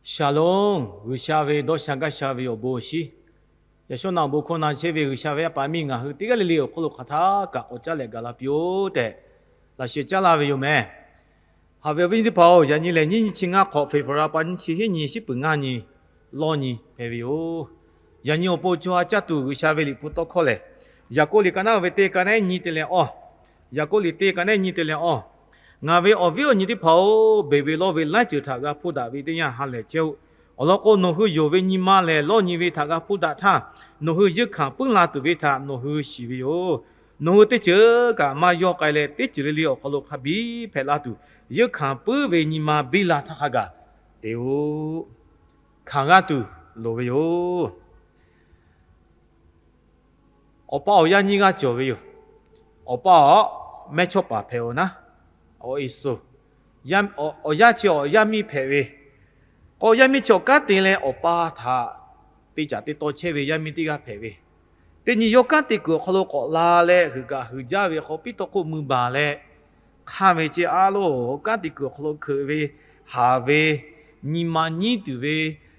Shalom, G'uiˬsha ve dawˇ sha gaˇ sha ve awˬ bon awˬ shinˉ, yaꞈ shawˉ na awˬ bon hkawˇ na chehˇ ve G'uiˬsha ve yaˇ paˍ miˇ ngaˬ hui teˇ g'aˇ le le awˬ hk'aw lo hk'aˬ htaˇ kaꞈ k'awꞈ caˉ leh gaˬ la piˇ-oˆ tehꞈ, laꞈ sheh caˉ laˇ ve yoˬ meh. Haꞈ ve awˬ viˉ nyi teˇ hpaˍ-oˬ, yaꞈ nyi lehˬ nyiˇ nyi chi ngaˇ hk'awꞈ, February pa nyiˇ chi hiˉ nyi shiˉ peuˬ ngaˇ nyi lawˇ nyi hpehꞈ ve yoˬ. Yaꞈ nyi awˬ pon co ha caˇ tuˬ G'uiˬsha ve liꞈ hpu tawˇ hkawˇ lehˬ, Yaˍkoˆ liꞈ ka naˉ ve teˇ ka naˉ nyi te leh awˇ, Yaˍkoˆ liꞈ teˇ ka naˉ nyi te leh awˇ, Ngaˬ ve awˬ viˉ awˬ nyi teˇ hpaˍ-oˬ, beˬ ve lawˇ ve laiˉ ceuˬ htaꞈ g'a hpuˇ daꞈ ve teˇ yanˇ ha lehˬ chehˇ-oˆ. Awˬ lawn k'o, nawˬ hui yonˍ ve nyi ma lehˬ, lawˇ nyi ve htaꞈ g'a hpuˇ daꞈ htaˇ, nawˬ hui yeunˇ hkanˍ puiˉ la tuˬ ve htaꞈ nawˬ hui shiˍ ve yoˬ. Nawˬ hui teˇ ceuˬ kaꞈ maˇ yawˇ k'ai leh, teˇ ceuˬ le le awˬ hk'aw lo hk'a biˇ hpehꞈ la tuˬ, yeunˇ hkanˍ puiˉ ve nyi ma biˇ la htaˇ hk'a gaˬ te-oˆ. Hkanˍ g'aˇ tuˬ loˍ ve yoˬ. Awˬ pa awˬ yaˇ nyiˇ g'aˇ cawˬ ve yoˬ. Awˬ pa-oˬ, mehˇchawˇpaˍ hpehꞈ-oˬ naˉ, awˬ e suh, awˬ yaˇ chi awˬ yaˇ miˇ hpehꞈ ve, k'o yaˇ miˇ chi awˬ kanˉ te leh awˬ pa htaꞈ te caˍ te taw chehˇ ve yaˇ miˇ teˇ g'aˇ hpehꞈ ve, teˇ nyi yawˇ kanˉ te kuiˬ awˬ hk'aw lo k'awꞈ la leh, heuˬ kaꞈ heuˬ jaˇ ve hk'aw piˉ tawˇ hk'oˆ mui baˬ leh, hk'aˇ ve ceˇ a loˬ, kanˉ te kuiˬ awˬ hk'aw lo hkeuꞈ ve, haˍ ve, nyi ma nyiˉ tuˬ ve,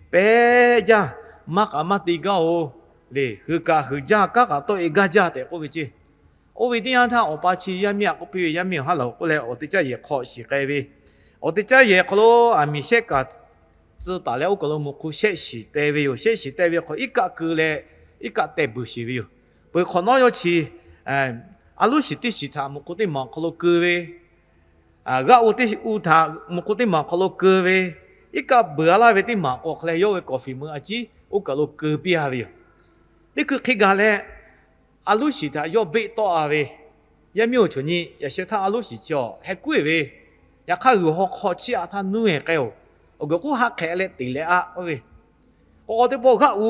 pehˉ jaˇ, maˇ k'aꞈ maˇ te gaˇ-oˬ le. Heuˬ kaꞈ heuˬ jaˇ, kanˉ kaꞈ tawˆ e gaˇ jaˇ tehꞈ k'oˆ ve ceˇ. Oˇ ve teˇ yanˇ htaˇ, awˬ pa chi yaˇ miˇ aꞈ k'oˆ piˇ ve, Yaˇ miˇ-oˬ, haˉ laˬ-oˬ k'oˆ leh, awˬ te caˇ yehˬ hk'aw shiˍ k'ai ve, awˬ te caˇ yehˬ hk'aw lo aˬ miˍ shehˆ kaꞈ tcuh taˍ leh, oˇ kaˬ lo muꞈ hk'u shehˆ shiˍ te ve yoˬ. Shehˆ shiˍ te ve hk'aw iˉ kaˆ keu leh, iˉ kaˆ tehˬ beuˬ sheˍ ve yoˬ. Peuˬ hk'awꞈ nawˉ yawˇ chi a loˉ shiˍ teˇ shiˍ htaꞈ muꞈ hk'u teˇ maˬ awˬ hk'aw lo keu ve, g'aˆ u teˇ u htaꞈ muꞈ hk'u teˇ maˬ awˬ hk'aw lo keu ve, iˉ kaˆ beuˬ a laˇ ve teˇ maˬ k'o hk'a leh, yawˇ ve kawˍ fiˍ meuˇ a ciˉ oˇ kaˬ lo keu piˇ a ve yoˬ. Teˇ hkui hk'e gaˬ leh, a loˉ shiˍ htaꞈ yawˇ beˆ tawˆ a ve, Yaˇ miˇ-oˬ, chaw nyi, yaꞈ sheh htaˇ a loˉ shiˍ chi awˬ heh kuˉ-eˬ ve, yaꞈ hk'aˇ g'uiˬ haw hk'aw chiˇ aꞈ htaˇ nuˇ-eˬ k'ai-oˬ. Awˬ g'uiˬ k'oˆ haˆ hk'ehꞈ leh teꞈ leh aˆ k'oˆ ve, k'o k'o teˇ pawˆ g'aˆ u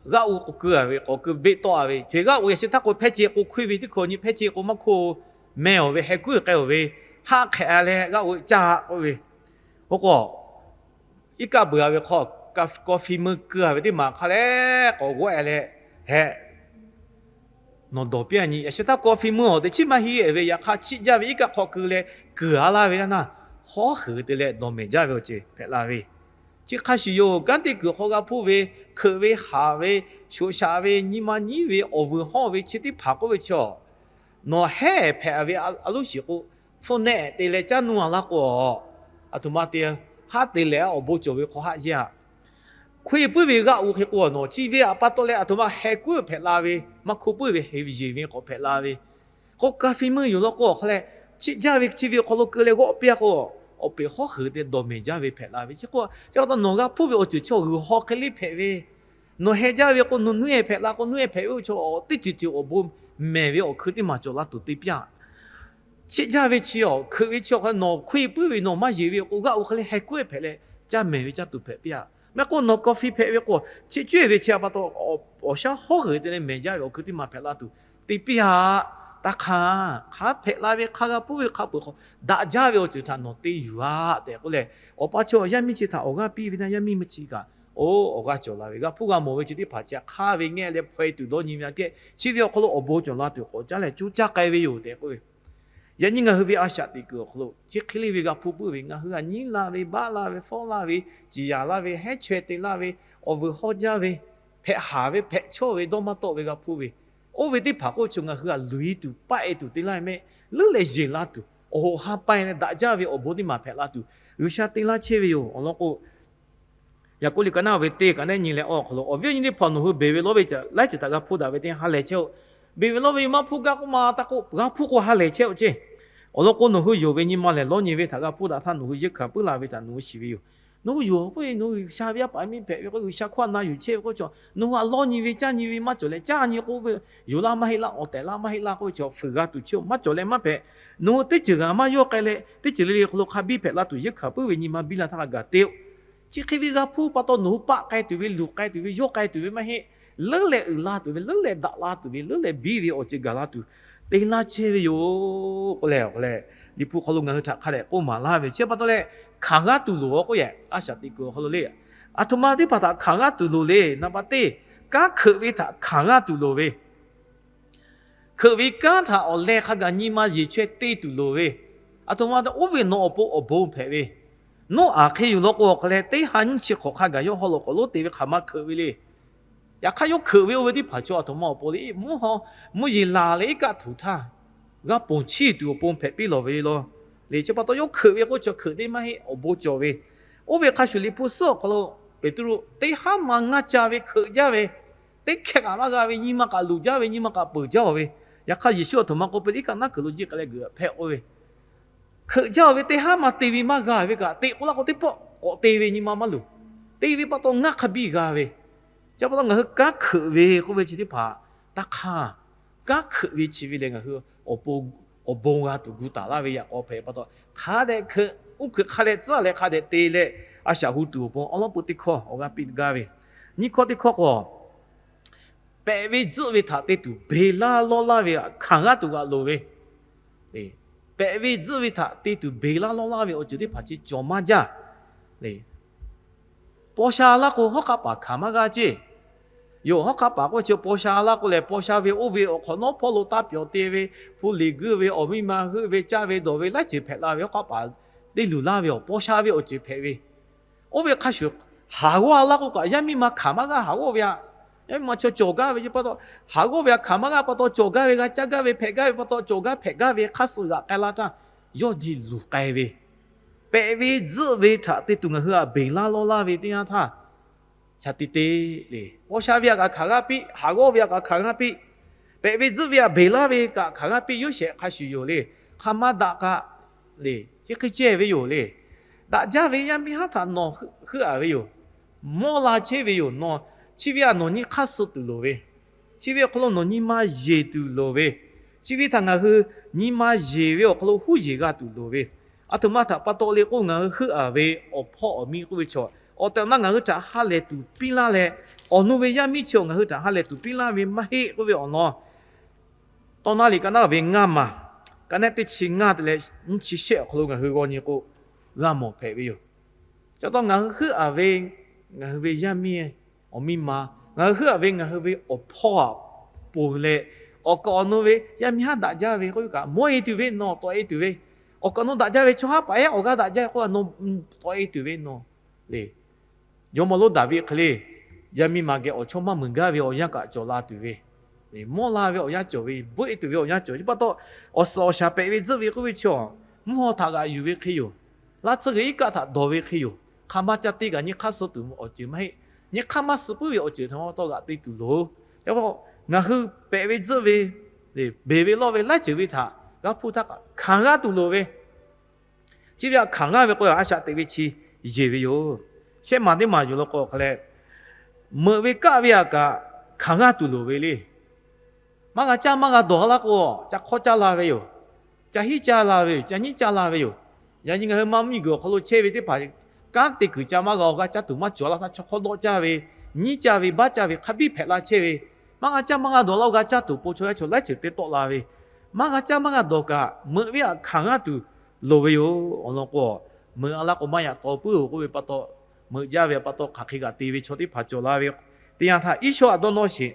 g'aˆ u k'o keu a ve, k'awꞈ keu beˆ tawˆ a ve, hk'e g'aˆ u yaꞈ sheh htaˇ k'o hpehˇ ce k'o hk'oˆ ve, teˇ hkui awˬ nyi hpehˇ ce k'o maˇ hk'oˆ, meh-oˬ ve, heh kuˉ k'ai-oˬ ve, haˆ hk'ehꞈ leh g'aˆ u caˇ k'oˆ ve, k'o k'o iˉ kaˆ beuˬ a ve hk'aw, kawˍ fiˍ meuˇ keu a ve teˇ maˬ hk'a leh k'awꞈ g'awˆ-e leh, heh, nawˬ dawˬ piˇ a nyi. Yaꞈ sheh htaˇ kawˍ fiˍ meuˇ awˬ teꞈ chiˉ maˇ heˆ-e ve, yaꞈ hk'aˇ chiˆ jaˇ ve iˉ kaˆ hk'aw keu leh keu a laˇ ve yaˇ naˇ, hawˉ heuˬ te leh dawˬ mehˍ jaˇ ve awˬ ceuˬ hpehꞈ la ve. Chi hk'a shuˍ yoˬ. Kanˉ te kuiˬ hk'aw g'a hpuˇ ve, hkeuꞈ ve, haˍ ve, shoꞈ shaꞈ ve, nyi ma nyiˉ ve, awˬ vuiˬ hawˇ ve, chi teˇ hpaˍ k'oˆ ve chaw, nawˬ hehˉ hpehꞈ ve a loˉ shiˍ k'o, hpfuhˇ nehˆ te leh caˉ nuˇ a laˇ k'o, aˬ htoꞈ ma te, haˉ te leh awˬ bon cawˬ ve hk'aw haˆ yeˇ aꞈ. Hk'oˆ puiˉ ve g'aˆ u hk'e k'o, nawˬ chi ve aꞈ pa taw leh aˬ htoꞈ ma heh kuˉ hpehꞈ la ve, maˇ hk'oˆ puiˉ ve heˍ ve yeˬ ve k'awꞈ hpehꞈ la ve, k'o ka fiˇ meuˇ yoˬ law k'o, awˬ hk'a leh chiˆ jaˇ ve chi ve awˬ hk'aw lo keu leh g'awˆ piˇ a k'o, awˬ peꞈ hawˉ heuˬ te dawˬ mehˍ jaˇ ve hpehꞈ la ve. Chi k'o, chi pa taw nawˬ g'a hpuˇ ve awˬ ceuˬ chaw g'uiˬ haw hk'e le hpehꞈ ve, nawˬ heh jaˇ ve k'o, nawˬ nuˇ-e hpehꞈ la k'o, nuˇ-e hpehꞈ ve awˬ chaw teˇ ceuˬ ceuˬ awˬ bon mehˍ ve awˬ hkui teˇ maˬ cawˬ la tuˬ te piˇ-a. Chiˆ jaˇ ve chi awˬ hkeuꞈ ve chi awˬ hk'a nawˬ hk'oˆ puiˉ ve nawˬ maˇ yeˬ ve k'o, g'aˆ u hk'e le heh kuˉ hpehꞈ leh caˇ mehˍ ve caˇ tuˬ hpehꞈ piˇ-a. Maˇ heˆ k'o nawˬ ka fiˇ hpehꞈ ve k'o, chiˆ cuˇ ve chi aꞈ pa taw awˬ shaˉ hawˉ heuˬ te leh mehˍ jaˇ ve awˬ hkui teˇ maˬ hpehꞈ la tuˬ te piˇ-a. Taˇ hk'aˇ, hk'a hpehꞈ la ve hk'a g'a puiˉ ve hk'a peuˬ hk'aw daꞈ jaˇ ve awˬ ceuˬ htaꞈ nawˬ te yuˬ-a tehꞈ k'oˆ leh, awˬ pa chi awˬ yaˇ miˇ chi htaꞈ awˬ g'aˇ piˇ ve naˇ, yaˇ miˇ meuˇ chi kaꞈ, oˇ awˬ g'aˇ cawˬ la ve, g'a hpuˇ g'a mawˬ ve chi teˇ hpaˍ chi hk'aˇ ve ngehˇ leh hpaw-e tuˬ dawˇ nyi ve aꞈ kehˉ, chi ve awˬ hk'aw lo awˬ bon cawˬ la tuˬ k'awꞈ caˉ leh coˇ caˇ k'ai ve yoˬ tehꞈ k'oˆ ve. Yaꞈ nyi ngaˬ hui ve a shaꞈ teꞈ kuiˬ awˬ hk'aw lo chi hk'e le ve g'a hpuˇ puiˉ ve, ngaˬ hui htaꞈ nyiˉ laˇ ve, baˆ laˇ ve, fawˉ laˇ ve, ciˍ yanˍ laˇ ve, hehˉ chaweh te laˇ ve, awˬ vuiˬ hawˇ jaˇ ve, hpehꞈ haˍ ve, hpehꞈ chawˇ ve, dawˇ maˇ tawˆ ve g'a hpuˇ ve, oˇ ve teˇ hpaˍ k'oˆ ve chaw ngaˬ hui htaꞈ luˬ-e tuˬ, paˆ-e tuˬ te laˇ ve mehˆ, leuˉ leh yeˬ la tuˬ, awˬ hoꞈ ha pa-e leh daꞈ jaˇ ve awˬ bon teˇ maˬ hpehꞈ la tuˬ, G'uiˬsha te laˇ chehˇ ve yoˬ. Awˬ lawn k'o, Yaˍkoˆ liꞈ ka naˉ ve teˇ ka naˉ nyi leh awˇ hk'aw lo, awˬ viˉ awˬ nyi teˇ hpaˍ, nawˬ hui beˬ ve lawˇ ve laiˉ ceuˬ htaꞈ g'a hpuˇ daꞈ ve teˇ ha lehˬ chehˇ-oˆ. Beˬ ve lawˇ ve maˇ hpuˇ gaˇ k'oˆ ma taˇ k'oˆ, g'a hpuˇ k'o ha lehˬ chehˇ-oˆ ceˇ. Awˬ lawn k'o, nawˬ hui yonˍ ve nyi ma lehˬ, lawˇ nyi ve htaꞈ g'a hpuˇ daꞈ htaˇ nawˬ hui yeunˇ hkanˍ puiˉ la ve htaꞈ nawˬ hui shiˍ ve yoˬ. Nawˬ hui yonˍ k'oˆ ve, nawˬ hui G'uiˬsha ve yaˇ paˍ miˇ hpehꞈ ve k'o, G'uiˬsha hkawˇ htaꞈ na yuˬ chehˇ ve k'oˆ ve chaw, nawˬ hui htaꞈ lawˇ nyi ve caˇ nyi ve maˇ cawˬ leh, caˇ nyi k'oˆ ve, yonˍ laˇ maˇ heˆ laˇ, awˬ tehˬ laˇ maˇ heˆ laˇ k'oˆ ve chaw, fuiˍ g'a tuˬ chehˇ-oˆ, maˇ cawˬ leh maˇ hpehꞈ. Nawˬ hui teˇ ceuˬ g'aꞈ maˇ yawˇ k'ai leh, teˇ ceuˬ le le hk'aw lo hk'a biˇ hpehꞈ la tuˬ, yeunˇ hkanˍ puiˉ ve nyi ma biˇ la htaˇ hk'a gaˬ te-oˆ. Chi hk'e ve g'a hpuˇ pa taw, nawˬ hui paˆ k'ai tuˬ ve, luˬ k'ai tuˬ ve, yawˇ k'ai tuˬ ve maˇ heˆ, leuˉ leh uiˍ la tuˬ ve, leuˉ leh daꞈ la tuˬ ve, leuˉ leh biˇ ve awˬ ceuˬ gaˬ la tuˬ te laˇ chehˇ ve yoˬ k'oˆ leh, awˬ hk'a leh, Liꞈ hpu hk'aw lo ngaˬ hui htaꞈ hk'a dehꞈ k'oˆ maˍ laˇ ve chi pa taw leh, hkanˍ g'aˇ tuˬ loˍ-a k'oˆ yehˬ, a shaꞈ teꞈ kuiˬ awˬ hk'aw lo le. Aˬ htoꞈ ma teˇ hpaˍ htaꞈ hkanˍ g'aˇ tuˬ loˍ le. Naˍ baˆ teˇ, kanˉ hkeuꞈ ve htaꞈ hkanˍ g'aˇ tuˬ loˍ ve, hkeuꞈ ve kanˉ htaꞈ awˬ leh hk'a gaˬ nyi ma yeˬ chaweh te tuˬ loˍ ve, aˬ htoꞈ ma te oˇ ve nawˬ awˬ pon awˬ bon hpehꞈ ve, Noˉaꞈ hk'e yuˬ law k'o, awˬ hk'aw leh teˇ ha nyiˇ chi hk'awꞈ hk'a gaˬ yawˇ haw loꞈ k'awꞈ lonˉ te ve hk'aˬ ma hkeuꞈ ve le. Yaꞈ hk'aˇ yawˇ hkeuꞈ ve oˇ ve teˇ hpaˍ chaw aˬ htoꞈ ma awˬ pon le, mvuhˇ haw mvuhˇ yeˬ laˬ leh iˉ kaˆ htuꞈ htaˇ g'a ponˬ chiˇ tuˬ awˬ pon hpehꞈ piˇ lawˬ ve law. Leh chi pa taw yawˇ hkeuꞈ ve k'oˆ chaw hkeuꞈ teˇ maˇ heˆ, awˬ bon cawˬ ve. Oˇ ve hk'a shuˍ Liꞈ hpu suhˉ awˬ hk'aw lo Peˍtruˆ teˇ haˉ ma ngaˇ ca ve hkeuꞈ jaˇ ve, teˇ hkeh kaꞈ maˇ g'a ve, nyi ma kaꞈ luˬ jaˇ ve, nyi ma kaꞈ peuˬ jaˇ ve. Yaꞈ hk'aˇ Yeˍsuˆ aˬ htoꞈ ma k'oˆ piˇ le, iˉ kaˆ naˉ kuiˬ lo jiˇ k'ai leh g'uiˬ hpehˇ k'oˆ ve, hkeuꞈ jaˇ ve teˇ haˉ ma te ve maˇ g'a ve kaꞈ, te k'o laˇ k'o teˇ pawˆ k'awꞈ te ve, nyi ma maˇ luˬ. Te ve pa taw ngaˇ hk'a biˇ g'a ve. Chi pa taw ngaˬ hui kanˉ hkeuꞈ ve k'oˆ ve chi teˇ hpaˍ taˇ hk'aˇ. Kanˉ hkeuꞈ ve chi ve lehˬ ngaˬ hui awˬ pon awˬ bon g'a tuˬ gu taˍ laˇ ve yaꞈ k'aw hpehꞈ pa taw, hk'a dehꞈ hkeuꞈ, uˉ hkeuꞈ hk'a dehꞈ tcuhˉ leh hk'a dehꞈ te leh a shaꞈ hu tuˬ awˬ pon awˉ lawˉ peuˇ teˇ hkawˇ awˬ g'aˇ piˇ gaˇ ve. Nyiˇ hkawˇ teˇ hkawˇ k'o, pehꞈ ve tzuhˆ ve htaꞈ te tuˬ beˬ laˇ lawˇ laˇ ve htaꞈ hkanˍ g'aˇ tuˬ g'aꞈ loˍ ve. Pehꞈ ve tzuhˆ ve htaꞈ te tuˬ beˬ laˇ lawˇ laˇ ve awˬ ceuˬ teˇ hpaˍ chi cawˬ maˇ jaˇ. Paw sha laˇ k'o hawˉ hk'aˆ paˍ hkanˍ maˇ g'a ceˇ. Yoˬ, hawˉ hk'aˆ paˍ k'oˆ ve chi paw sha laˇ k'o lehˬ, paw sha ve oˇ ve awˬ hk'awꞈ nawˉ hpawˇ lo taˇ pyawˬ te ve, hpu liꞈ guˇ ve, awˬ miˇ ma heuˆ ve, caˇ ve dawˬ ve laiˉ ceuˬ hpehꞈ la ve, hawˉ hk'aˆ paˍ teˇ luˬ laˇ ve awˬ paw sha ve awˬ ceuˬ hpehꞈ ve. Oˇ ve hk'a shuˍ, haˍ g'awˇ laˇ k'o kaꞈ yaˇ miˇ ma hkanˍ maˇ g'a, haˍ g'awˇ ve htaꞈ yaˇ miˇ ma chaw cawˬ gaˇ ve pa taw, haˍ g'awˇ ve htaꞈ hkanˍ maˇ g'a pa taw cawˬ gaˇ ve, g'a caˇ gaˇ ve, hpehꞈ gaˇ ve pa taw cawˬ gaˇ hpehꞈ gaˇ ve hk'aˇ suh g'aꞈ k'ai la htaˇ, yawˇ di luˬ k'ai ve. Pehꞈ ve tzuhˆ ve htaꞈ te tuˬ ngaˬ hui htaꞈ beˬ laˇ lawˇ laˇ ve teˇ yanˇ htaˇ, sha te te le, paw sha ve htaꞈ kaꞈ hkanˍ g'aˇ piˇ, haˍ g'awˇ ve htaꞈ kaꞈ hkanˍ g'aˇ piˇ, pehꞈ ve tzuhˆ ve htaꞈ beˬ laˇ ve kaꞈ hkanˍ g'aˇ piˇ, yawˇ shehˍ hk'a shuˍ yoˬ le. Hk'a ma daꞈ kaꞈ le, chi hk'e ceh ve yoˬ le. Daꞈ jaˇ ve yaˇ miˇ haˉ htaꞈ nawˬ heuˆ aˍ ve yoˬ. Mawˇ la chehˇ ve yoˬ. Nawˬ chi ve htaꞈ nawˬ nyi hk'aˇ suh tuˬ loˍ ve, chi ve awˬ hk'aw lo nawˬ nyi ma yeˬ tuˬ loˍ ve, chi ve htaꞈ ngaˬ hui nyi ma yeˬ ve awˬ hk'aw lo huˉ yeˬ g'a tuˬ loˍ ve, aˬ htoꞈ ma htaꞈ pa taw le k'o, ngaˬ hui heuˆ aˍ ve awˬ hpawˇ awˬ miˇ k'oˆ ve chaw, awˬ tehˬ awˬ na ngaˬ hui htaꞈ ha lehˬ tuˬ piˇ laˇ leh, awˬ nu ve yaˇ miˇ chi awˬ ngaˬ hui htaꞈ ha lehˬ tuˬ piˇ laˇ ve maˇ heˆ k'oˆ ve awˬ lawn, Tawˇ naˇ liꞈ ka naˉ ve ngaˇ maˬ, ka naˉ teˇ chi ngaˇ te leh nyiˇ chi shehˆ awˬ hk'aw lo ngaˬ hui g'aw nyi k'o, g'a mawˬ hpehꞈ ve yoˬ. Chi pa taw ngaˬ hui heuˆ aˍ ve, ngaˬ hui ve yaˇ miˇ awˬ miˇ ma, ngaˬ hui heuˆ aˍ ve ngaˬ hui ve awˬ hpawˇ aꞈ ponˬ leh, awˬ kaˍ awˬ nu ve yaˇ miˇ haˉ daꞈ jaˇ ve k'oˆ ve kaꞈ, mawˇ e tuˬ ve nawˬ tawꞈ e tuˬ ve, awˬ kaˍ awˬ nu daꞈ jaˇ ve chaw haˉ paˍ ehˉ awˬ g'aˇ daꞈ jaˇ ve k'oˆ a, nawˬ tawꞈ e tuˬ ve nawˬ le. Jawˇmawˇ lonˉ Daˍviˆ hk'e le, yaˇ miˇ ma geh awˬ chawˇ maˇ meunˍ gaˇ ve awˬ yanˇ kaꞈ cawˬ la tuˬ ve, mawˇ la ve awˬ yanˇ cawˬ ve, bvuhˆ e tuˬ ve awˬ yanˇ cawˬ ve. Chi pa taw, awˬ suhˍ awˬ shaˍ pehꞈ ve tzuhˆ ve k'oˆ ve chi, mvuhˇ haw htaꞈ g'aꞈ yuˬ ve hk'e yoˬ. Laˇ tsuhˇ g'uiˬ iˉ kaˆ htaꞈ dawˬ ve hk'e yoˬ. Hk'a ma ca te kaꞈ nyi hk'aˇ suh tuˬ awˬ ceuˬ maˇ heˆ. Nyi hk'aˇ maˇ suh puiˉ ve awˬ ceuˬ htaꞈ pa taw g'aꞈ te tuˬ loˬ. Chi pa taw, ngaˬ hui pehꞈ ve tzuhˆ ve, beˬ ve lawˇ ve laiˉ ceuˬ ve htaꞈ g'a hpuˇ htaˇ kaꞈ hkanˍ g'aˇ tuˬ loˍ ve, chi ve htaꞈ hkanˍ g'aˇ ve k'o, a shaꞈ teꞈ ve chi yeˬ ve yoˬ. Shehˆ maˬ teˇ maˬ yuˬ la k'o hk'a leh, meuꞈ ve kaˆ ve htaꞈ kaꞈ hkanˍ g'aˇ tuˬ loˍ ve le. Maˇ g'a caˇ maˇ g'a dawˬ laˇ k'o, ca hk'awˇ caˇ la ve yoˬ. Ca hiˉ caˇ la ve yoˬ. Ca nyiˉ caˇ la ve yoˬ. Yaꞈ nyi ngaˬ hui ma mvuhˇ miˬ guiˬ awˬ hk'aw lo chehˇ ve teˇ hpaˍ, kanˉ te kuiˬ ca maˇ g'a, awˬ g'a caˇ tuˬ maˇ cawˬ laˇ htaˇ, chaw hk'awˇ dawˆ caˇ ve, nyiˉ caˇ ve, baˆ caˇ ve, hk'a biˇ hpehꞈ la chehˇ ve, maˇ g'a caˇ maˇ g'a dawˬ laˇ, awˬ g'a caˇ tuˬ po chaw yaˇ chaw laiˉ ceuˬ te tawˆ la ve, maˇ g'a caˇ maˇ g'a dawˬ kaꞈ meuꞈ ve htaꞈ hkanˍ g'aˇ tuˬ loˍ ve yoˬ. Awˬ lawn k'o, meuꞈ a laˇ k'o maˇ yaꞈ taw puiˉ-oˬ k'oˆ ve pa taw, meuꞈ jaˇ ve pa taw hk'aˬ hk'e kaꞈ te ve chaw teˇ hpaˍ cawˬ la ve teˇ yanˇ htaˇ, Iˉsawˇ htaꞈ dawˇ nawˇ sheˍ.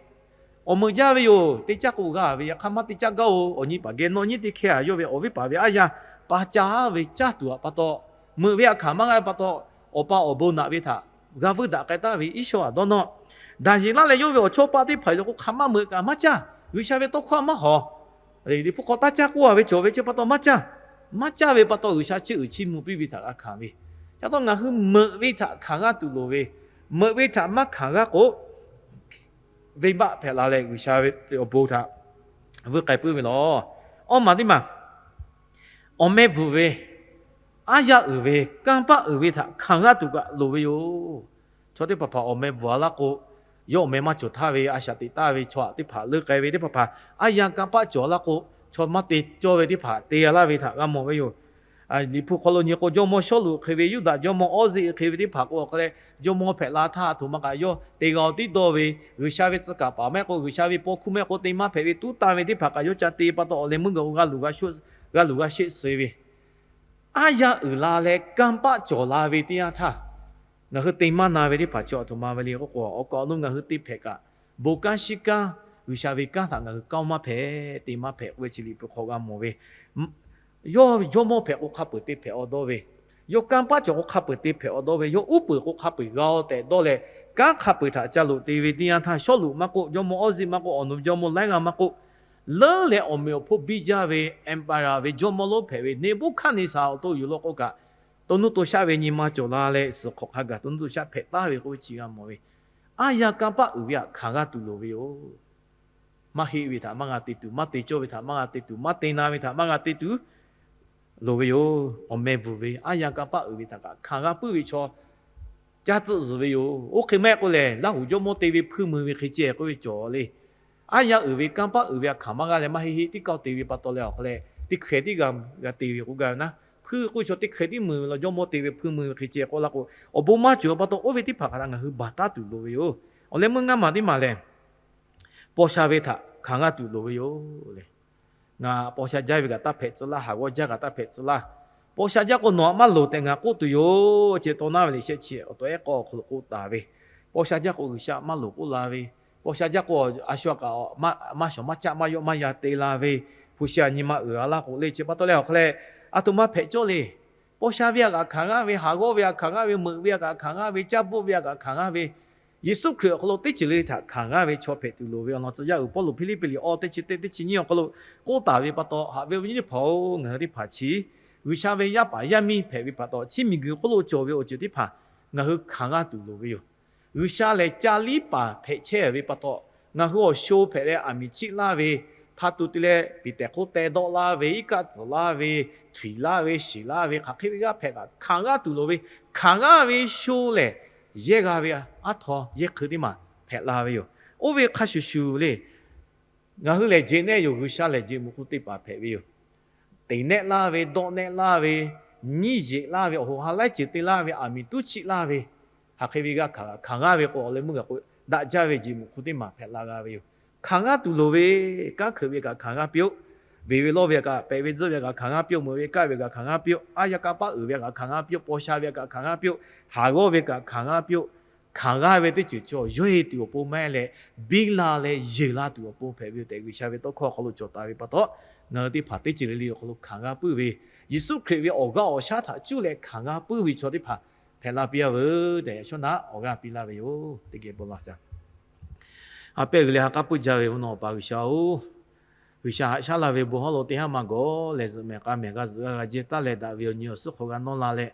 Awˬ meuꞈ jaˇ ve yoˬ. Teˇ caˉ k'o g'a ve, yaꞈ hk'aˇ maˇ teˇ caˉ gaˇ-oˬ. Awˬ nyi paˍ geh nawˇ nyiˇ teˇ hkeh-a, yawˇ ve awˬ viˉ paˍ ve aˉ yaˇ pa caˇ ve caˇ tuˬ htaꞈ pa taw, meuꞈ ve htaꞈ hkanˍ maˇ g'a ve pa taw, awˬ pa awˬ bon naꞈ ve htaꞈ g'a vuiˇ daꞈ k'ai taˍ ve Iˉsawˇ htaꞈ dawˇ nawˇ. Daˍyeˍlaˆ leh yawˇ ve awˬ chawˇ paˆ teˇ hpaˍ-oˬ k'o, hk'aˬ maˇ meuꞈ kaꞈ maˇ caˇ. G'uiˬsha ve tawˇ hkawˇ maˇ hawˍ. Liꞈ hpu hk'aw taˇ caˇ k'oˆ-a ve cawˬ ve, chi pa taw maˇ caˇ. Maˇ caˇ ve pa taw, G'uiˬsha chiˇ uiˍ chiˇ mvuh piˇ ve htaꞈ g'a hkanˍ ve. Chi pa taw ngaˬ hui meuꞈ ve htaꞈ hkanˍ g'aˇ tuˬ loˍ ve, meuꞈ ve htaꞈ maˇ hkanˍ g'aˇ k'o, venˇbaˆ hpehꞈ la leh G'uiˬsha ve awˬ bon htaꞈ vuiˇ k'ai puiˉ ve law. Awˇ maˬ teˇ maˬ, awˬ meh bvuhˬ ve, aˉ yaˇ uiˍ ve, kanˇ paˆ uiˍ ve htaꞈ hkanˍ g'aˇ tuˬ kaꞈ loˍ ve yoˬ. Chaw teˇ hpaˍ hpaˍ awˬ meh bvuhˬ a laˇ k'o, yawˇ awˬ meh maˇ cawˬ htaˇ ve a shaꞈ teꞈ taˍ ve chaw htaꞈ teˇ hpaˍ leuˆ k'ai ve teˇ hpaˍ hpaˍ, aˉ yaˇ kanˇ paˆ cawˬ a laˇ k'o, chaw maˇ te cawˇ ve teˇ hpaˍ te a laˇ ve htaꞈ g'a mawˬ ve yoˬ. Liꞈ hpu hk'aw lo nyi k'o, jawˇmawˇ Sawˉluꞈ hk'e ve, Yuˇdaꞈ jawˇmawˇ Awˇziˆ hk'e ve teˇ hpaˍ k'o, awˬ hk'a leh jawˇmawˇ hpehꞈ la htaˇ, a htoꞈ ma kaꞈ yawˇ te g'a-oˬ tiˉ dawˇ ve, G'uiˬsha ve tcuh kaˍ paˍ maˇ heˆ k'o, G'uiˬsha ve paw hkuˇ maˇ heˆ k'o, te maˇ hpehꞈ ve tuˉ tanˇ ve teˇ hpaˍ kaꞈ yawˇ ca te pa taw, awˬ leh meuˇ gaˬ-oˬ g'a luˬ g'a sheˆ suh ve, aˉ yaˇ uiˍ la leh kanˇ paˆ cawˬ la ve teˇ yanˇ htaˇ, ngaˬ hui te maˇ na ve teˇ hpaˍ chi a htoꞈ ma ve le k'oˆ k'o, awˬ kaˍ awˬ nu ngaˬ hui te hpehꞈ kaꞈ, bon kanˉ shiˉ kanˉ, G'uiˬsha ve kanˉ htaꞈ ngaˬ hui kanˉ maˇ hpehꞈ, te maˇ hpehꞈ k'oˆ ve chi Liꞈ hpu hk'aw g'a mawˬ ve. Yawˇ jawˇmawˇ hpehꞈ k'o, hk'a peuˬ te hpehꞈ-aw dawˇ ve, Yawˇ kanˇ paˆ cawˬ k'o hk'a peu-eˬ te hpehꞈ awˬ dawˇ ve, yawˇ uˉ peunˍ k'o hk'a peu-eˬ g'a-o tehꞈ dawˇ leh, kanˉ hk'a peu-eˬ htaꞈ ca loꞈ te ve teˇ yanˇ htaˇ, Sawˉluꞈ maˇ k'oˆ, jawˇmawˇ Awˇziˆ maˇ k'oˆ, awˬ nu jawˇmawˇ laiˉ g'aˇ maˇ k'oˆ, leuˉ leh awˬ meꞈ awˬ hponˇ biˇ jaˇ ve emperor ve jawˇmawˇ lonˉ hpehꞈ ve Neˍbuˆhkaˆneˍsaˍ awˬ to yuˬ lo k'o kaꞈ, to nuˇ to shaˆ ve nyi ma cawˬ la leh suhˍ hk'awꞈ hk'a gaˬ to nuˇ to shaˆ hpehꞈ taˍ ve k'oˆ ve chi g'a mawˬ ve. Aˉ yanˇ kanˇ paˆ uiˍ ve htaꞈ hkanˍ g'aˇ tuˬ loˍ ve yoˬ. Maˇ heˆ ve htaꞈ maˇ g'a te tuˬ, maˇ te cawˇ ve htaꞈ maˇ g'a te tuˬ, maˇ te na ve htaꞈ maˇ g'a te tuˬ loˍ ve yoˬ. Awˬ meh bvuhˬ ve aˉ yanˇ kanˇ paˆ uiˍ ve htaꞈ kaꞈ hkanˍ g'a puiˉ ve chaw caˇ tcuhˆ zuhˬ ve yoˬ. Oˇ hk'e maˇ heˆ k'o lehˬ, Laˇhuˍ jawˇmawˇ te ve hpuiˇ mui ve hk'e ceh k'oˆ ve cawˬ le. Aˉ yanˇ uiˍ ve kanˇ paˆ uiˍ ve htaꞈ hkanˍ maˇ g'a leh, maˇ heˆ heˆ teˇ kaoˇ te ve pa taw leh awˬ hk'aw leh teˇ hkeh tiˉ g'a g'a te ve k'oˆ gaˇ ve naˉ, hpuiˇ k'oˆ ve chaw teˇ hkeh tiˉ mui ve law, jawˇmawˇ te ve hpuiˇ mui ve hk'e ceh k'oˆ la k'o, awˬ bon maˇ cawˬ ve pa taw oˇ ve teˇ hpaˍ hk'a htaꞈ ngaˬ hui baˬ taˉ tuˬ loˍ ve yoˬ. Awˬ leh meuˇ ngaˇ maˬ teˇ maˬ lehˬ, paw sha ve htaꞈ hkanˍ g'aˇ tuˬ loˍ ve yoˬ le. Ngaˬ paw sha jaˇ ve kaꞈ taˇ hpehꞈ tcuh laˇ, haˍ g'awˇ jaˇ kaꞈ taˇ hpehꞈ tcuh laˇ. Paw sha jaˇ k'o nawˬ htaꞈ maˇ loˍ tehꞈ ngaˬ k'oˆ tuˬ yoˬ. Ceh taw naˉ ve le shehˆ chi awˬ tawꞈ ehˉ k'awˇ awˬ hk'aw lo k'oˆ taˍ ve, paw sha jaˇ k'o G'uiˬsha maˇ loˍ k'oˆ la ve, paw sha jaˇ k'o a shu kaꞈ maˇ shawˍ maˇ caˆ maˇ yawˆ maˇ ya te la ve, hpu shi a nyi ma uiˍ a laˇ k'o le. Chi pa taw leh awˬ hk'aw leh, a htoꞈ ma hpehꞈ cawˇ le. Paw sha ve htaꞈ kaꞈ hkanˍ g'aˇ ve, haˍ g'awˇ ve htaꞈ hkanˍ g'aˇ ve, meuꞈ ve htaꞈ kaꞈ hkanˍ g'aˇ ve, caˇ bvuhˆ ve htaꞈ kaꞈ hkanˍ g'aˇ ve, Yeˍsuˆ Hkriꞈ awˬ hk'aw lo teˇ ceuˬ le le htaꞈ hkanˍ g'aˇ ve chaw hpehꞈ tuˬ loˍ ve awˬ lawn tcuh yaˇ uiˍ Pawˇluꞈ Hpiˇliˇpiˆ liꞈ awˇ teˇ chi teˇ, teˇ chi nyiˇ awˬ hk'aw lo k'oˆ taˍ ve pa taw, haꞈ ve awˬ viˉ awˬ nyi teˇ hpaˍ-oˬ, ngaˬ hui teˇ hpaˍ chi G'uiˬsha ve yaˇ paˍ yaˇ miˇ hpehꞈ ve pa taw, chi miˬguiˬ hk'oˆ lo cawˬ ve awˬ ceuˬ teˇ hpaˍ ngaˬ hui hkanˍ g'aˇ tuˬ loˍ ve yoˬ. G'uiˬsha lehˬ ca liˉ paˍ hpehꞈ chehˇ ve pa taw, ngaˬ hui awˬ sho hpehꞈ leh aˬ miˍ chiˆ laˇ ve, htaˇ tu te leh piˍ tehˍ hk'oˆ teh dawˆ laˇ ve, iˉ kaˆ tcuhˍ laˇ ve, htuiˍ laˇ ve, shiˍ laˇ ve, hk'aˬ hk'e ve g'aˇ hpehꞈ kaꞈ hkanˍ g'aˇ tuˬ loˍ ve, hkanˍ g'aˇ ve sho lehˬ yehˇ g'a ve aˉ htaw yehˇ hk'eun teˇ maˬ hpehꞈ la ve yoˬ. Oˇ ve hk'a shuˍ shuˍ le, ngaˬ hui lehˬ jeꞈ nehˆ yoˬ, G'uiˬsha lehˬ jeꞈ muꞈ hk'u teˇ hpaˍ hpehꞈ ve yoˬ. Teꞈ nehˆ laˇ ve, dawˆ nehˆ laˇ ve, nyiˇ yeꞈ laˇ ve, awˬ hoꞈ ha laiˉ ceuˬ te laˇ ve, aˬ miˍ tuˉ chiˆ laˇ ve, hk'aˬ hk'e ve g'aˇ hkanˍ g'aˇ ve k'o, awˬ leh meuˇ gaˬ k'o daꞈ jaˇ ve jeꞈ muꞈ hk'u teˇ maˬ hpehꞈ la g'a ve yoˬ. Hkanˍ g'aˇ tuˬ loˍ ve, kanˉ hkeuꞈ ve kaꞈ hkanˍ g'aˇ piˇ-oˆ. Beˬ ve lawˇ ve kaꞈ, pehꞈ ve tzuhˆ ve kaꞈ hkanˍ g'aˇ piˇ-oˆ. Meuꞈ ve kaˆ ve kaꞈ hkanˍ g'aˇ piˇ-oˆ. Aˉ yanˇ kanˇ paˆ uiˍ ve kaꞈ hkanˍ g'aˇ piˇ-oˆ. Paw sha ve kaꞈ hkanˍ g'aˇ piˇ-oˆ. Haˍ g'awˇ ve kaꞈ hkanˍ g'aˇ piˇ-oˆ. Hkanˍ g'aˇ ve teˇ ceuˬ chaw yawˇ heˆ tuˬ awˬ pon maˇ heˆ leh, biˇ la leh yeˬ la tuˬ awˬ pon hpehꞈ ve yoˬ tehꞈ G'uiˬsha ve tawˇ hkawˇ awˬ hk'aw lo cawˬ taˍ ve pa taw, ngaˬ hui teˇ hpaˍ teˇ ceuˬ le le awˬ hk'aw lo hkanˍ g'aˇ puiˉ ve, Yeˍsuˆ Hkriꞈ ve awˬ g'aˇ awˬ shaˉ htaꞈ cuˇ leh hkanˍ g'aˇ puiˉ ve chaw teˇ hpaˍ hpehꞈ la piˇ-a veuˬ tehꞈ yaꞈ shawˉ naˉ awˬ g'aˇ piˇ laˇ ve yoˬ. Teˇ geh bon laˇ caˇ. A pehˇ g'uiˬ leh ha k'aˉ puiˉ jaˇ ve mvuhˇ naw Awˬ pa G'uiˬsha-oˬ, G'uiˬsha haꞈ shaˉ la ve bon hawˉ lo teˇ haˉ maˇ gawˬ leh zuhꞈ mehˍ k'a mehˍ g'a zuhꞈ g'a g'a jehˇ taˉ leh daꞈ ve awˬ nyi awˬ suhˉ hk'aw g'a nawˇ la leh,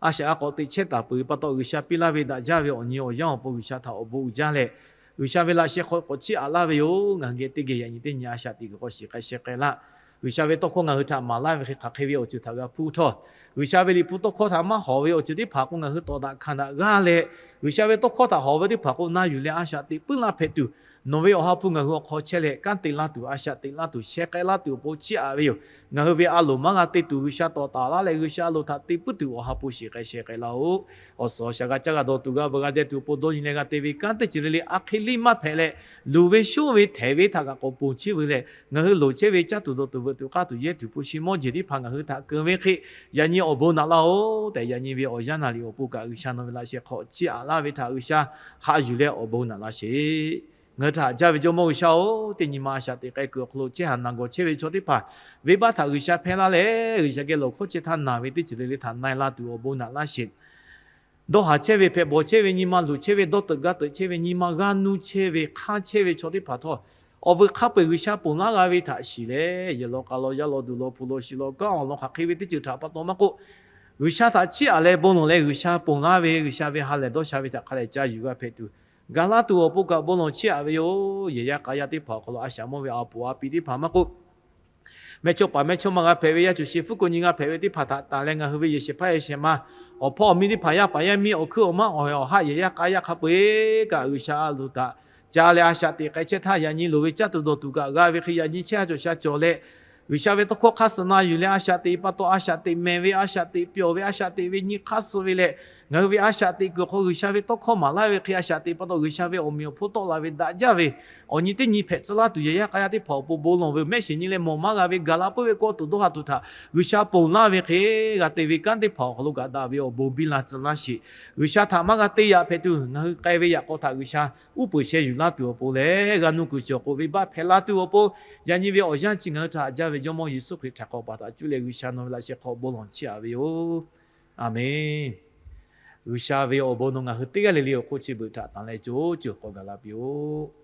a shaꞈ a k'awꞈ teꞈ chehˇ taˍ peuˬ ve pa taw, G'uiˬsha piˇ laˇ ve daꞈ jaˇ ve awˬ nyi awˬ yanˇ awˬ pon G'uiˬsha htaꞈ awˬ bon uiˍ jaˇ leh, G'uiˬsha ve laꞈ sheh hk'aw k'awꞈ chiˇ aꞈ laˇ ve yoˬ. Ngaˬ hui geh teˇ geh yaꞈ nyi teˇ nyi a shaꞈ teꞈ kuiˬ hk'aw shiˍ k'ai sheh k'ai laˇ. G'uiˬsha ve tawˇ hkawˇ ngaˬ hui htaꞈ maˍ laˇ ve hk'e hk'aˬ hk'e ve awˬ ceuˬ htaꞈ g'a hpuˇ htawˇ, G'uiˬsha ve liꞈ hpu tawˇ hkawˇ htaꞈ maˇ hawˍ ve awˬ ceuˬ teˇ hpaˍ k'o ngaˬ hui tawˍ daꞈ hkanˍ daꞈ g'aˇ leh, G'uiˬsha ve tawˇ hkawˇ htaꞈ hawˍ ve teˇ hpaˍ k'o na yuˬ leh a shaꞈ teꞈ puiˉ laˇ hpehꞈ tuˬ, nawˬ ve awˬ ha hpu ngaˬ hui awˬ hk'aw chehˇ leh kanˉ te laˇ tuˬ, a shaꞈ teꞈ laˇ tuˬ, sheh k'ai laˇ tuˬ awˬ pon chiˇ aꞈ ve yoˬ. Ngaˬ hui ve a loˍ maˇ g'a te tuˬ, G'uiˬsha tawˍ taˍ laˇ leh G'uiˬsha a loˍ htaꞈ te puiˉ tuˬ awˬ ha hpu shiˍ k'ai sheh k'ai laˇ-oˆ. Awˬ suhˍ awˬ shaˍ g'a caˇ g'a dawˬ tuˬ, g'a veuꞈ g'a deh tuˬ awˬ pon dawˇ nyi leh g'a te ve kanˉ teˇ ceuˬ le le a hk'e liˇ maˇ hpehꞈ leh, luˬ ve shoˉ ve htehˍ ve htaꞈ kaꞈ k'awꞈ ponˬ chiˇ ve leh, ngaˬ hui loˍ chehˇ ve caˇ tuˬ dawˬ tuˬ veuꞈ tuˬ k'aˇ tuˬ yehˇ tuˬ hpu shi mawˇ jeˬ teˇ hpaˍ ngaˬ hui htaꞈ keunˍ ve hk'e, yaꞈ nyi awˬ bon naꞈ laˇ-oˆ tehꞈ, yaꞈ nyi ve awˬ yanˇ naˍ riˍ awˬ pon kaꞈ G'uiˬsha nawˬ ve laꞈ sheh hk'aw chiˇ aꞈ laˇ ve htaꞈ G'uiˬsha haꞈ yuˬ leh awˬ bon naꞈ laˇ sheˍ. Ngaˬ hui htaꞈ haꞈ jaˇ ve Jawˇmawˇ G'uiˬsha-oˬ, teˇ nyi ma a shaꞈ teꞈ k'ai kuiˬ awˬ hk'aw lo chehˇ haˍ naˬ gawˬ chehˇ ve chaw teˇ hpaˍ venˇbaˆ htaꞈ G'uiˬsha hpehˇ laˇ leh, G'uiˬsha geh lawˬ hkawˇ chehˇ htaˇ naˬ ve teˇ ceuˬ le le htaꞈ na-e la tuˬ awˬ bon naꞈ laˇ sheˍ. Dawˇ haˍ chehˇ ve, hpehꞈ bawˬ chehˇ ve, nyi ma luˬ chehˇ ve, dawˇ teuꞈ ga teuꞈ chehˇ ve, nyi ma g'aˇ nuˇ chehˇ ve, hk'anˇ chehˇ ve chaw teˇ hpaˍ htawˇ, awˬ vuiˬ hk'a peu-eˬ G'uiˬsha ponˬ laˇ g'a ve htaꞈ shiˍ leh, yehˬ law k'a law, yaˇ law duˬ law, hpu law shi law, kanˉ awˬ lawn hk'aˬ hk'e ve teˇ ceuˬ htaꞈ pa taw maˇ k'oˆ, G'uiˬsha htaꞈ chiˇ aꞈ leh bon lawˬ leh G'uiˬsha ponˬ laˇ ve, G'uiˬsha ve ha lehˬ dawˇ sha ve htaꞈ hk'a dehꞈ ca yuˬ g'a hpehꞈ tuˬ, ga laˇ tuˬ awˬ pon kaꞈ bon lawˬ chiˇ aꞈ ve yoˬ. Yehˬ yaˇ k'a yaˇ teˇ hpaˍ awˬ hk'aw lo a shaꞈ mawˇ ve a puˍ a pi teˇ hpaˍ maˇ k'oˆ, mehˇchawˇ paˍ mehˇchawˇma g'a hpehꞈ ve, yaˇ cuˬ shi fuˉ ko nyi g'a hpehꞈ ve teˇ hpaˍ htaꞈ tanˬ leh, ngaˬ hui ve yehˬ shehˍ hpaˇ yehˬ shehˍ ma, awˬ hpawˇ awˬ miˇ teˇ hpaˍ, yaˇ paˍ yaˇ miˇ, awˬ hkuiˉ awˬ maˉ, awˬ heh awˬ haˆ, yehˬ yaˇ k'a yaˇ hk'a peu-eˬ kaꞈ G'uiˬsha a loˍ htaꞈ ca leh a shaꞈ teꞈ k'ai chehˇ htaˇ, yaꞈ nyi loˍ ve caˇ tuˬ dawˬ tuˬ kaꞈ g'a ve hk'e, yaꞈ nyi chehˇ a cawˬ sha cawˬ leh, G'uiˬsha ve tawˇ hkawˇ hk'aˇ suh na yuˬ leh a shaꞈ teꞈ pa taw, a shaꞈ teꞈ mehˍ ve, a shaꞈ teꞈ pyawˬ ve, a shaꞈ teꞈ ve nyi hk'aˇ suh ve leh, ngaˬ hui ve a shaꞈ teꞈ kuiˬ hk'aw G'uiˬsha ve tawˇ hkawˇ maˍ laˇ ve hk'e, a shaꞈ teꞈ pa taw G'uiˬsha ve awˬ meꞈ awˬ hponˇ tawˆ la ve daꞈ jaˇ ve awˬ nyi teˇ nyi hpehꞈ tcuh laˇ tuˬ, yehˬ yaˇ k'a yaˇ teˇ hpaˍ awˬ pon bon lawˬ ve yoˬ. Mehˆ shiˍ nyi leh mawˬ maˇ g'a ve gaˬ la puiˉ ve kawˆ tuˬ dawˇ ha tuˬ htaꞈ G'uiˬsha ponˬ laˇ ve hk'e, g'a te ve kanˉ teˇ hpaˍ awˬ hk'aw lo kaꞈ daꞈ ve awˬ bon biˇ la tcuh laˇ sheˍ. G'uiˬsha htaꞈ maˇ g'a te yaꞈ hpehꞈ tuˬ, ngaˬ hui k'ai ve yaꞈ k'aw htaꞈ G'uiˬsha uˉ peunˍ sheh yuˬ laˇ tuˬ awˬ pon leh, g'a nuˇ kuiˬ cawˬ k'o venˇbaˆ hpehˇ laˇ tuˬ awˬ pon, yaꞈ nyi ve awˬ yanˇ chi ngaˬ hui htaꞈ haꞈ jaˇ ve Jawˇmawˇ Yeˍsuˆ Hkriꞈ htaꞈ k'awꞈ paˍ htaꞈ cuˇ leh G'uiˬsha nawˬ ve laꞈ sheh hk'aw bon lawˬ chiˇ aꞈ ve yoˬ. A menˬ. G'uiˬsha ve awˬ bon nawˬ ngaˬ hui teˇ g'aˇ le le awˬ hk'oˆ chi beuꞈ htaꞈ tanˬ leh co co k'awꞈ gaˬ la piˇ-oˆ.